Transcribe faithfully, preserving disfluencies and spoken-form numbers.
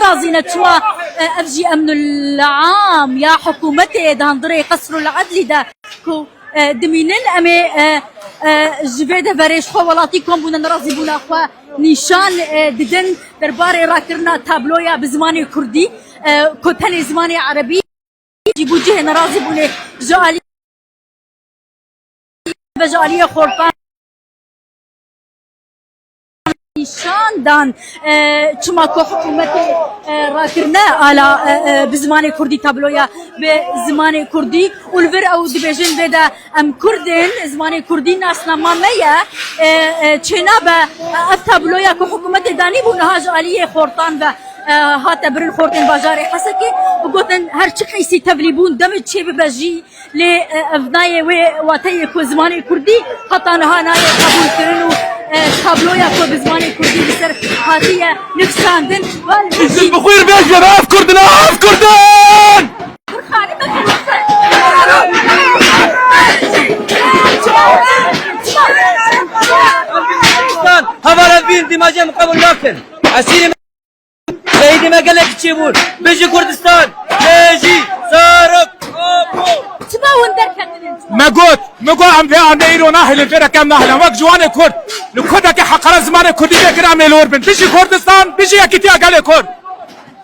Razî ne çima, e, ev jî emnul am ya hikûmetê di hundirê Qesrul Edlî de ku, e, dimînin, em ê, e, e, ji vê deverê ji xwe welatî kom bûne, nerazîbûna xwe nîşan, e, didin derbarê rakirina tabloya bi zimanê kurdî, e, ku tenê zimanê erebî jî bû cihê nerazîbûnê ji alî ve ji aliyê xortan nîşan dan, e, çima ku hikûmetê, e, rakirine ala, e, e, bi zimanê kurdî tabloya bi zimanê kurdî û li vir ew dibêjin vê de em kurd in, zimanê kurdî nasnama me ye, e, e, çênabe, e, ev tabloya ku hikûmetê danîbû niha ji aliyê xortan ve, e, hate birin xortên bajarê Hesekê û gotin her çi qeysî tevlî bûn demê çê bibe jî. Lê, e, ev nayê wê wateyê ku zimanê kurdî heta niha nayê qebûlkirin û, e, tabloya ku bi zimanê kurdî li ser hatiye nivîsandin. Ji bi xwîr bêjin, ev Kurdin, ev Kurdin! Heval ev bîn dîmacê min qebûl nakin. Esîrê Şehîdê me gelek çêbûn. Bijî Kurdistan! Bijî! Zarok! Çima hûn derketinin? Me got, me got em vê ande îro nahêlin, vê reke em nahêlin. Wek ciwanê Kurd, li Kurdekî heqara zimanê Kurdî vê kir em ê li wir bin. Bijî Kurdistan, bijî yekîtiya gelê Kurd!